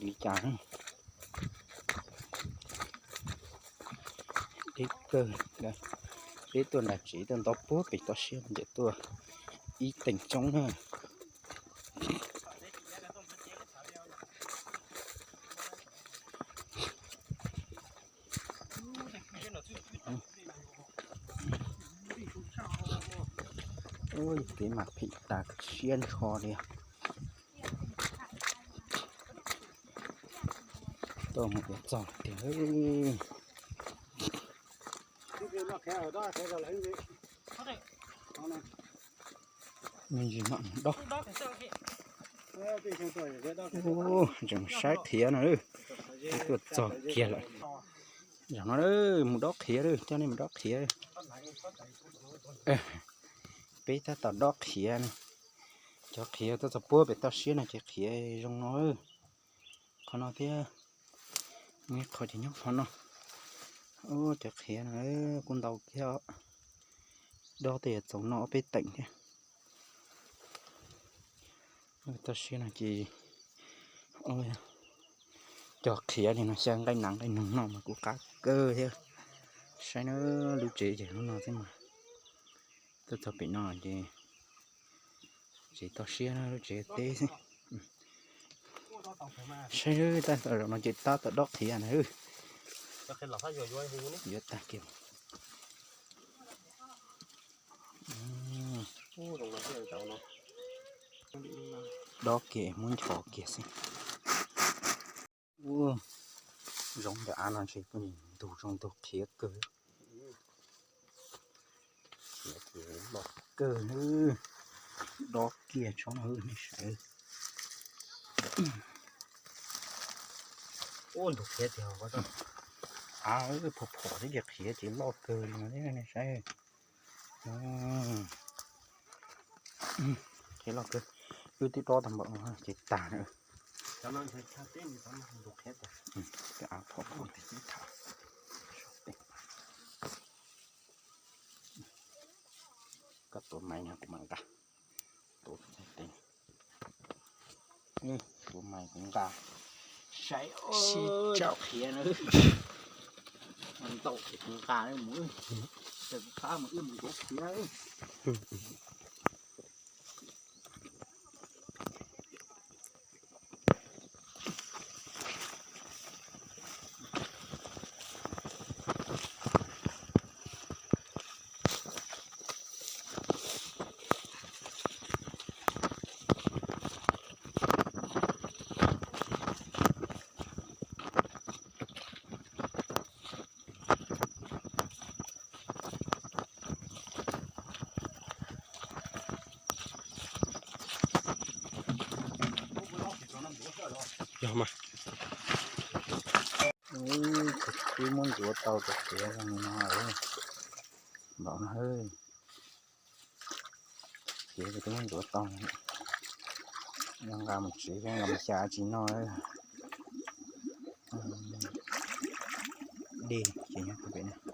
Li cas deb kawg, peb tuaj nram tsev tuaj nto puag pem toj siab ces tuaj ib teem tsoob na. Ua, kev mas phem tas siab nrho li. Tuaj mus yuav txog tiag. Me ntsis mam mus dob. Ua, tseem saib qhiav no, tuaj txog kiag lawm. Zaum no mus dob qhiav, coj nej mus dob qhiav. Peb tab tom dob qhiav no. Cov qhiav tuaj txog puag pem toj siab no ces qhiav zoo no. Qhov no thiab, muaj ib qho ces nyob qhov no. Ua, cov qhiav no kuj ntau thiab os. Dob tej yuav txaus noj ob peb teem thiab. Toj siab no ces cog qhiav li no xyaw nqaij nas nqaij noog noj mas kuj qab kawg thiab. Saib na, lub tsev ces lub no xwb mas. Tuaj txog pem no ces tsev toj siab na, lub tsev teb xwb. Saib, tab tom zaum no ces tab tom dob qhiav na. Yuav tag kiag. Dob kiag muab nchos kiag xwb. Ua, zoov ntawm av no ntshe kuj ntug zoo ntug qhiav kawg. Qhiav ces loj kawg, dob kiag tsob no nej saib. Ua, ntug qhiav tiag, av phom phom thiab ces qhiav ces loj kawg li no nej saib. Qhiav loj kawg, wb twb dob tag npaum no ces tag na. Koj tuav mais no kuv mam nqa. Tuav, tuav mais kuv nqa. Saib sib tsaum qhiav na. Ntau ces kuv nqa mus, ces kuv qab mus wb mus ncuav qhiav. Yog mas, twb muab ntxuav tau cov qhiav zoo li no lawm. Npaum no, qhiav ces twb muab ntxuav tau, nqa mus tsev, nqa mus xyaw tsis noj. Dej ces nyob pem no.